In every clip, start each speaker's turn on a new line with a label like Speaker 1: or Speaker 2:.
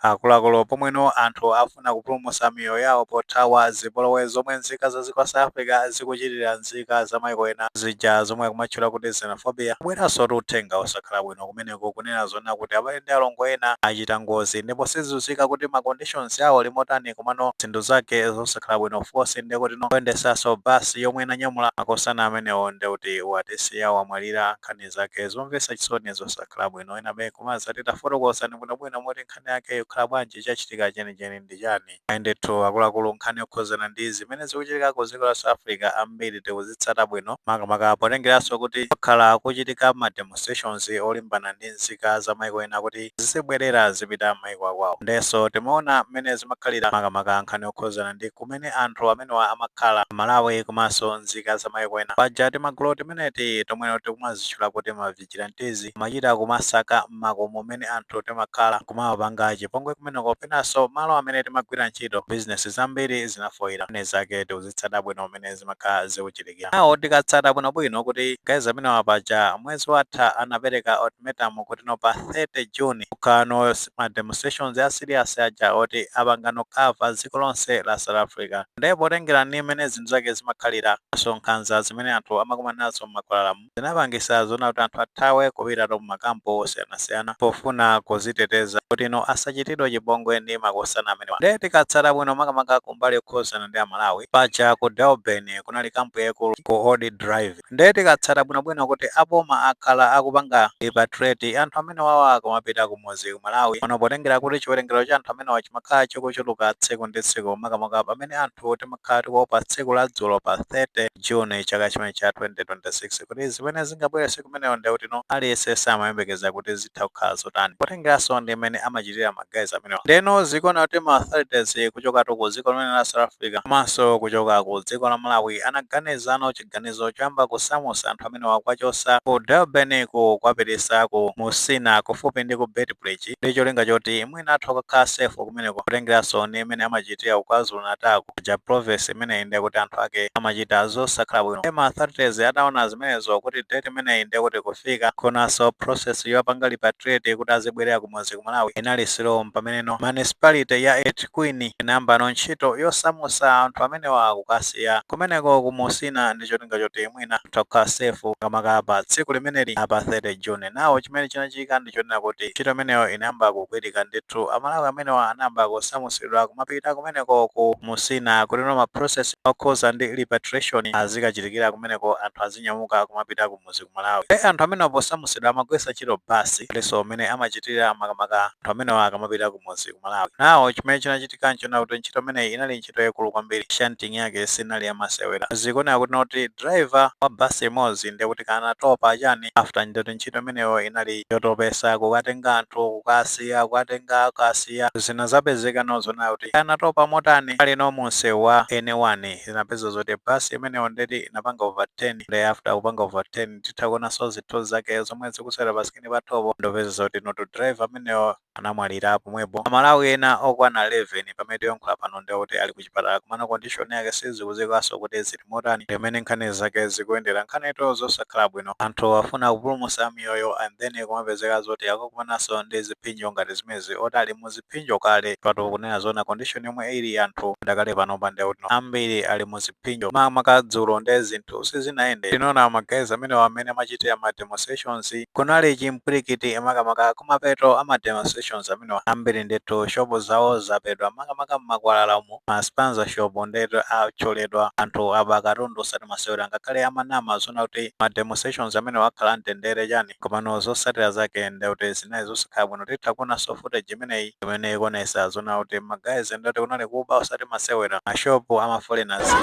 Speaker 1: Akuluakulu, pomweno anthu afuna kupulumutsa miyoyo yawo pothawa zipolowe zomwe nzika za dziko la South Africa zikuchitira nzika za maiko ena, zija zomwe akumatchula kuti xenophobia, kubweranso uthenga osakhala bwino kumeneko, kunena zona kuti abale ndi alongo ena achita ngozi ndipo sizidziwika kuti ma conditions awo limotani, komano zinthu zake zosakhala bwino. Force ndekuti no kuyendesanso basi yomwe inanyamula makosana amenewo ndekuti watisiya, wamwalira. Nkhani zake zomvetsa chisoni, zosakhala bwino. Enabe komanso titafotokozani bwinobwino moti nkhani yake ikukhala bwanji, chachitika chenicheni ndi chani? Ayi ndithu akuluakulu, nkhani yokhuzana ndi zimene zikuchitika ku dziko la South Africa ambiri tikuzitsata bwino, makamaka potengeranso kuti kukhala kuchitika ma demonstrations olimbana ndi nzika za maiko ena kuti zizibwerera zipita maiko akwawo. Ndenso timaona mmene zimakhalira, makamaka nkhani yokhuzana ndi kumene anthu amenewa amakhala, Malawi komanso nzika za maiko ena. Paja timagulu timeneti tomweno tikumazitchula kuti ma vigilantes machita kumasaka m'makomo mmene anthu timakhala, kumawapanga chipongwe kumeneko, penanso malo amene timagwira ntchito. Bizinesi zambiri zinafoira. Nkhani zake tikuzitsata bwino mmene zimakhala zikuchitikira nawo. Tikatsata bwinobwino kuti guys amenewa paja mwezi watha anapereka ultimatum kuti no pa 30 June kukhala ma demonstrations a serious aja oti apangano cover dziko lonse la South Africa. Ndipo potengera ndi mmene zinthu zake zimakhalira, so nkhanza zimene anthu amakumana nazo m'makwalalamu zinapangisa zona kuti anthu athawe kupita mumakampo osiyanasiyana pofuna kuziteteza kuti no asachitidwe chipongwe ndi makosana amenewa. Ndiye tikatsata bwino, makamaka kumbali yokhuzana ndi Amalawi, paja ku Durban kunali kampu yaikulu ku Old Drive. Ndiye tikatsata bwinobwino kuti aboma akhala akupanga repatriate anthu amene wawa akamapita kumuzi ku Malawi pano, potengera kuti chiwerengero cha anthu amenewa chimakhala chikuchuluka tsiku ndi tsiku, makamaka pamene anthu timakhala tikuopa tsiku la dzulo pa 30 June chaka chimene cha 2026, kuti zimene zingabwere tsiku kumeneyo ndekuti no aliyense samayembekeza kuti zitha kukhala zotani, potengeranso ndi mmene amachitira ma guys amenewa. Ndeno zikuona kuti ma authorities kuchokatu ku dziko limene la South Africa komanso kuchoka ku dziko la Malawi anaganizano chiganizo choyamba kusamusa anthu amenewa, kwachosa ku Durban ku kwapitisa ku Musina kufupi ndi ku Beitbridge, ndi cholinga choti mwina athu akakhala safe kumeneko, potengeranso ndi mmene amachitira ku KwaZulu Natal ja province imeneyi, ndiye kuti anthu ake amachita zosakhala bwino. Ma authorities ataona zimenezo kuti date imeneyi ndiye kuti kufika konanso process yopanga repatriate kuti azibwerera kumudzi ku Malawi inali slow, pameneno municipality ya eThekwini inayambano ntchito yosamusa anthu amenewa kukasiya kumeneko ku Musina, ndi cholinga choti mwina atha kukhala safe makamaka pa tsiku limeneli apa 30 June. Nawo chimene chinachitika ndi chonena kuti ntchito imeneyo inayamba kugwirika ndithu. Amalawi amenewa anayamba kusamusidwa kumapita kumeneko ku Musina, kuti no ma process okhuza ndi repatriation azikachitikira kumeneko, anthu azinyamuka kumapita kumuzi ku Malawi. E anthu amenewa posamusidwa amagwiritsa ntchito basi, ndiso mmene amachitira makamaka anthu amenewa akamapita kumuzi ku Malawi. Nawo chimene chinachitika nchona kuti ntchito imeneyi inali ntchito yaikulu kwambiri, shunting yake sinali yamasewera. Zikuoneka kuti noti driver wa basi imodzi ndiye kuti kanatopa chani after ndoti ntchito imeneyo inali yotopesa, kukatenga anthu kukasiya, kukatenga kukasiya, zina zapezeka nozona kuti kanatopa motani ali no munsewu wa N1, zinapeza zoti basi imeneyo ndeti inapanga overturn. Ndi after kupanga overturn, titha kuonanso zithunzi zake zomwe zikusewera pa screen pathopo, ndopeza zoti noto driver ameneyo anamwalira pomwepo. Amalawi ena okwana 11 pamene tikuyankhula pano ndi kuti ali kuchipatala, komano condition yake sizikudziwikanso kuti zili motani. Limene nkhani zake zikuyendera, nkhanito zosakhala bwino. Anthu afuna kupulumutsa miyoyo and then kumapezeka zoti akukumananso ndi ziphinjo ngati zimezi, oti ali muziphinjo kale pato. Kunena zona, condition yomwe ili anthu ndakale panopa ndi kuti ambiri ali muziphinjo, makamaka dzulo ndi zinthu sizinayende. Tinaona ma guys amenewa amene amachitira ma demonstrations, kunali chimpwirikiti makamaka kumapeto ama demonstrations amenewa. Ambiri ndithu shopu zawo zapedwa, makamaka mmakwalala umu, ma spaza shop ndetu acholedwa, anthu aba katundu osati masewera. Ngakhale amanama zona kuti ma demonstrations amenewa akhala mtendere chani, komano zotsatira zake ndekuti zinali zosakhala bwino. Titha kuonanso footage imeneyi imene ikuonesa zona kuti ma guys ndekuti kunali kuba osati masewera, mashopu ama foreigners.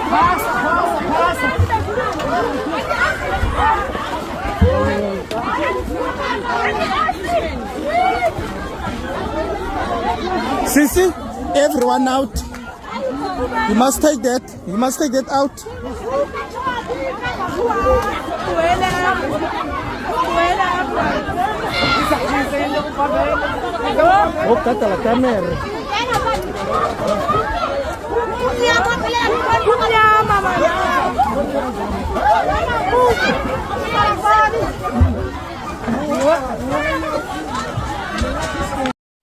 Speaker 2: Passa, passa, passa. Sisi, everyone out. You must take that. You must take that out. Ogada la camera.
Speaker 3: Kumnyama.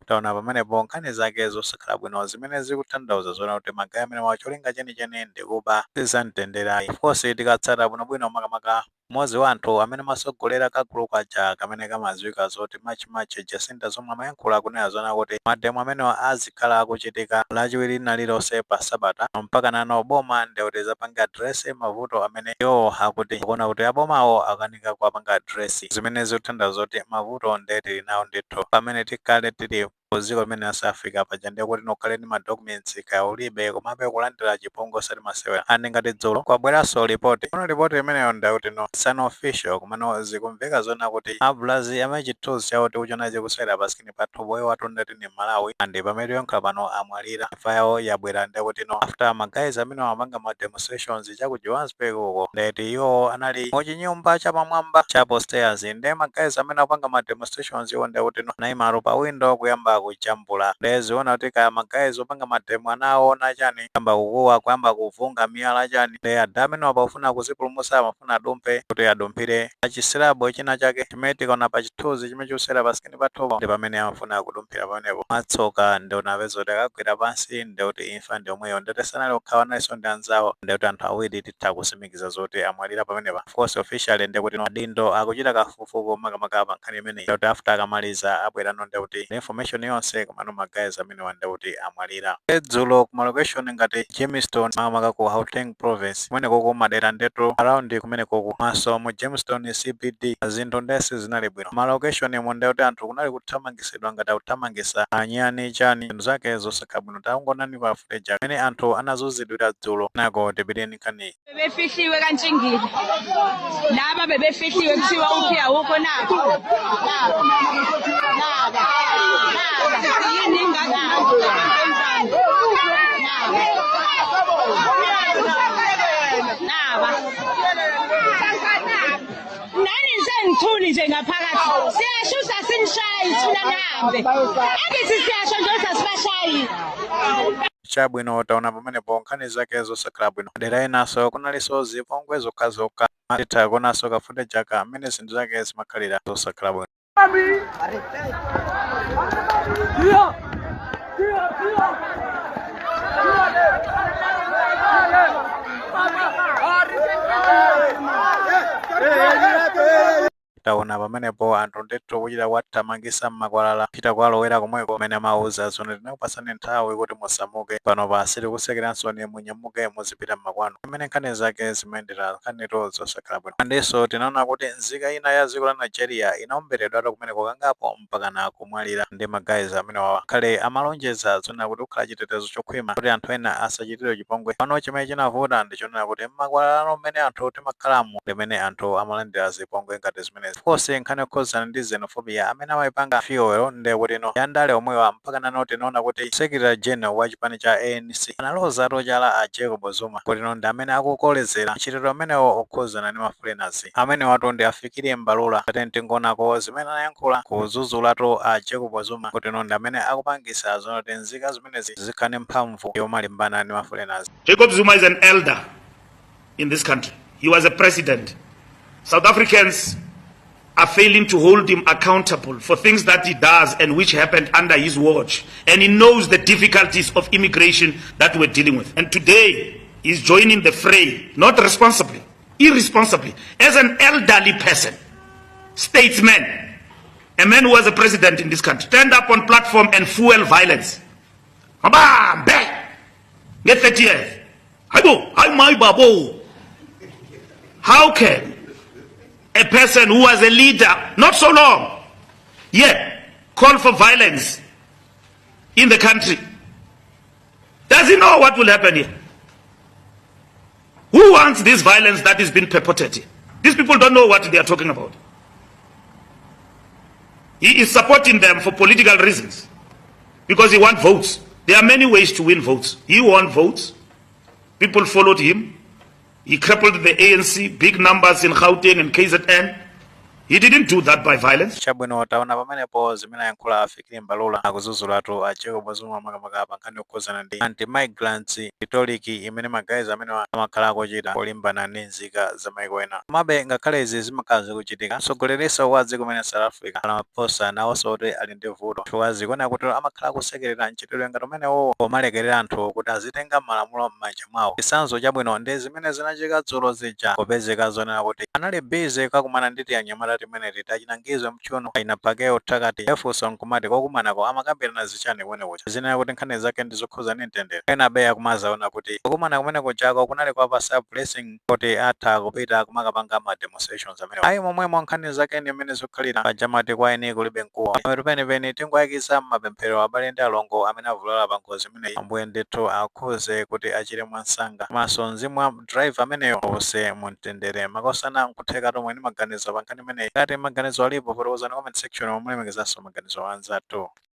Speaker 1: Taona pamenepo nkhani zake zosakhala bwino zimene zikutanthauza zoona kuti ma guy amenewa cholinga chenicheni ndikuba, sizamtendere. Of course, tikatsata bwinobwino, makamaka mmodzi wa anthu amene amasogolera kagulu kaja kamene kamadziwika zoti March March, Jacinta Zomwe, amayankhula kunena zona kuti ma demo amenewa azikhala akuchitika Lachiwiri lina lililonse pa sabata mpaka nano boma ndekuti zapanga address mavuto amene iwo akuti kuona kuti abomawo akanika kuwapanga address, zimene zikutanthauza kuti mavuto nde tili nawo ndithu pamene tikhale tili ku dziko limene la South Africa. Paja ndiye kuti nokhale ndi ma documents kaya ulibe, komabe kulandira chipongwe osati masewera. Andi ngati dzulo kwabweranso ripoti kuno, ripoti imeneyo ndakuti no, it's unofficial, komano zikumveka zona kuti abulazi amene chithunzi chawo tikuchiona chikusewera pa screen pathu boyo wathu ndati ni Malawi, andi pamene tiyonkha pano amwalira. Imfa yawo yabwera ndekuti no, after ma guys amene amapanga ma demonstrations cha ku Johannesburg uko, ndeti iwo anali muchinyumba chapamwamba cha upstairs, nde ma guys amene akupanga ma demonstrations iwo ndekuti no, anayimalo pa window kuyamba kujambula. Ndeziona kuti kaya ma guys opanga ma demo anaona chani, kuyamba kukuwa, kuyamba kuvunga miyala chani, nde ada amene apafuna kuzipulumutsa amafuna adumphe kuti adumphire achisilabo china chake chimene tikaona pa chithunzi chimene chikusewera pa screen pathupo, ndi pamene amafuna kudumphira pamenepo. Matsoka ndiona apeza kuti akagwera pansi, ndekuti imfa ndi yomweyo. Ndete sanali okhawa, analinso ndi anzawo, ndekuti anthu awiri titha kusimikiza zoti amwalira pamenepa. Of course, officially ndekuti adindo akuchita kafukufuku makamaka pa nkhani imeneyi, ndekuti after akamaliza abwerano ndekuti information yonse, komano ma guys amenewa ndekuti amwalira. Dzulo kuma location ngati Germiston, makamaka ku Gauteng province kumene koko, madera ndetu around kumene koko maso mu Germiston CBD, zinthu ndesi zinali bwino. Ma location mu ndekuti anthu kunali kuthamangisidwa ngati akuthamangisa anyani chani, zinthu zake zosakhala bwino. Tangonani pa footage amene anthu anazunzidwira dzulo nako. Tipiteni nkhani.
Speaker 3: Bebefihliwe kaNtshingile laba, bebefihliwe, kuthiwa uphi awukho. Nabo naba naba naba, yini ingane enzani? Naba nani sengithuli nje ngaphakathi, siyashusa sinishayi, sifuna nihambe. Angithi siyasho nje ukuthi asibashayi.
Speaker 1: Chabwino, taona pamenepo nkhani zake zosakhala bwino. Madera enaso kunalinso zipongwe zokhazokha. Titha kuonanso ka footage aka amene zinthu zake zimakhalira zosakhala bwino. Taona pamenepo anthu ndithu kuchita kuwathamangisa mmakwalala, kuchita kuwalowera komweko kumene amawuza zone tinakupasani nthawi kuti musamuke pano pa sitikusekeranso, ni munyamuke muzipita mmakwanu. Pamene nkhani zake zimayendera, nkhanitu zosakhala bwino. Andinso tinaona kuti nzika ina ya dziko la Nigeria inaomberedwatu kumeneko kangapo mpakana kumwalira ndi ma guys amene wawa khale amalonjeza zonena kuti kukhala chitetezo chokhwima kuti anthu ena asachitidwe chipongwe. Pano chimene chinavuta ndi chonena kuti mmakwalala mmene anthu timakhalamo limene anthu amalandira zipongwe ngati zimenezi. Of course, nkhani yokhuzana ndi xenophobia amene amayipanga fuel ndi kuti no yandale omwewa. Mpaka nano tinaona kuti Secretary General wa chipani cha ANC analozatu chala a Jacob Zuma kuti no ndi amene akukolezera mchitidwe amenewo okhuzana ndi ma foreigners. Amene watu ndi afikire Mbalula. Tate tingonako zimene anayankhula kudzudzulatu a Jacob Zuma kuti no ndi amene akupangisa zonoti nzika zimenezi zikhale mphamvu yomalimbana ndi ma foreigners.
Speaker 4: Jacob Zuma is an elder in this country. He was a president. South Africans are failing to hold him accountable for things that he does and which happened under his watch. And he knows the difficulties of immigration that we're dealing with. And today, he's joining the fray, not responsibly, irresponsibly, as an elderly person, statesman, a man who was a president in this country, stand up on platform and fuel violence. Mabambe! Get 30 years. Hayibo, hayi my babo. How can a person who was a leader not so long yet call for violence in the country? Does he know what will happen here? Who wants this violence that is being purported here? These people don't know what they are talking about. He is supporting them for political reasons because he wants votes. There are many ways to win votes. He won votes. People followed him. He crippled the ANC, big numbers in Gauteng and KZN. He didn't do that by violence.
Speaker 1: Chabwino, taona pamenepo zimene ayankhula a Fikile Mbalula, akuzuzulatu a Jacob Zuma makamaka pa nkhani yokhuzana ndi anti-migrants rhetoric imene ma guys amene amakhala akuchita polimbana ndi nzika za maiko ena. Komabe ngakhale izi zimakhala zikuchitika, mtsogoleri wa dziko limene South Africa, Ramaphosa, nawonso kuti ali ndi vuto, chifukwa zikuoneka kuti amakhala akusekerera mchitidwe ngati umenewo pomalekerera anthu kuti azitenga malamulo m'manja mwawo. Chitsanzo chabwino ndi zimene zinachitika dzulo zija, popezeka zonena kuti anali busy kakumana ndi anyamata timeneti tachinangizwe mchuno aina pakeyo takati. Efunso nkumati, kokumanako amakambirana zichani kumene kuja? Zinena kuti nkhani zake ndi zokhuza ndi mtendere. Ena abeya kumazaona kuti kukumana kumene kujako kunali kwapasa blessing kuti atha kupita kumakapanga ma demonstrations amene ayi. Momwemo nkhani zake ndi mmene zikukhalira pajamati kwa eni kulibe mkuwa. Pamene penipeni tingoyikisa mmapemphero abale ndi alongo amene avulala pa ngozi imeneyi. Ambuye ndithu akhuze kuti achire mwansanga, komanso mzimu wa driver ameneyo uwuse mumtendere. Makosana, nkutheka tomwe ndi maganizo pa nkhani imeneyi. Ngati maganizo alipo, fotokozani comment section, mulemekezanso maganizo anzathu.